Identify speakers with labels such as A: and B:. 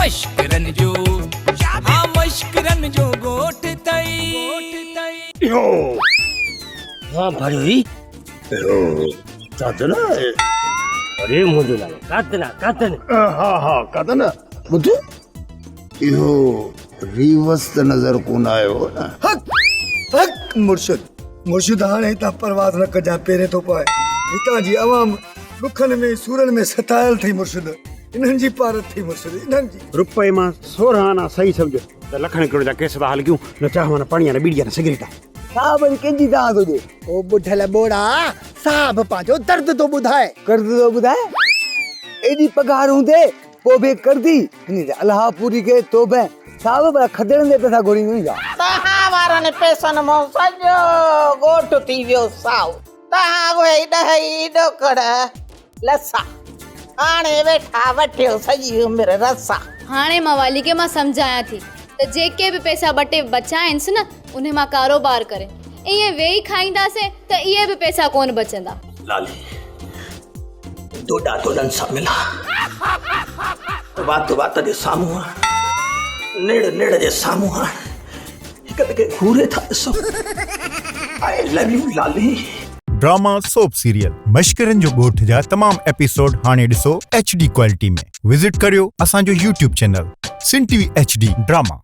A: مشڪرن جو ها مشڪرن جو ڳوٺ ٿئي.
B: اهو
C: ها ڀريو ئي
B: اهو قاتل آهي.
C: اري منهنجو نالو قاتل آ قاتل.
B: ها ها قاتل ٻڌ اهو ريوس ته نظر ڪونه آيو هو نه.
D: حق حق مرشد مرشد هاڻي هتان پرواز نه ڪجان پيرين ٿو پوين هتان جي عوام ڏکن ۾ سورن ۾ ستايل ٿئي مرشد انهن جي پارت ٿئي مرشد انهن جي.
E: رپئي مان سورهن آنا صحيح سمجهه ته لکن ڪروڙ جا ڪيس ٿا حل ڪيون نه چانهه نه پاڻي نه ٻيڙي نه سگريٽ.
D: صاحب وري ڪنهن جي دانهن ٿو ڏي؟
F: او ٻڍل ٻوڙا، صاحب پنهنجو درد ٿو ٻڌائي.
D: قرض ٿو ٻڌائي؟ ايڏي پگهار هوندي پوء به قرضي؟ هن تي الله پوري ڪري توبه. صاحب ڀلا کدڙن تي پئسا گهوريندو ئي ڇا؟
G: تهان وارن پئسن مان سڄو ڳوٺ ٿي ويو سائو. تهان اهي ئي ڏهئي ڏوڪڙ لسا. هاڻي ويٺا وٺيو سڄي عمر رسا.
H: هاڻي موالي کي مان سمجهايان ٿي ته جيڪي به پئسا ٻه ٽي بچا آهنس نه انهي مان ڪاروبار ڪري. ائين ويهي کائينداسين ته اهي به پئسا ڪونه بچندا.
I: لالي دوڏا دوڏن سان ملا، وات وات جي سامهون آڻ، نڙ نڙ جي سامهون آڻ، هڪ ٻئي کي گهوري ٿا ڏسون. آء لو يو لالي.
J: ڊراما سوپ سيريل مشڪرن جو ڳوٺ جا تمام ايپيسوڊ هاڻي ڏسو ايڇ ڊي ڪوالٽي ۾ وزٽ ڪريو اسان جو YouTube channel Sindh T V H D drama.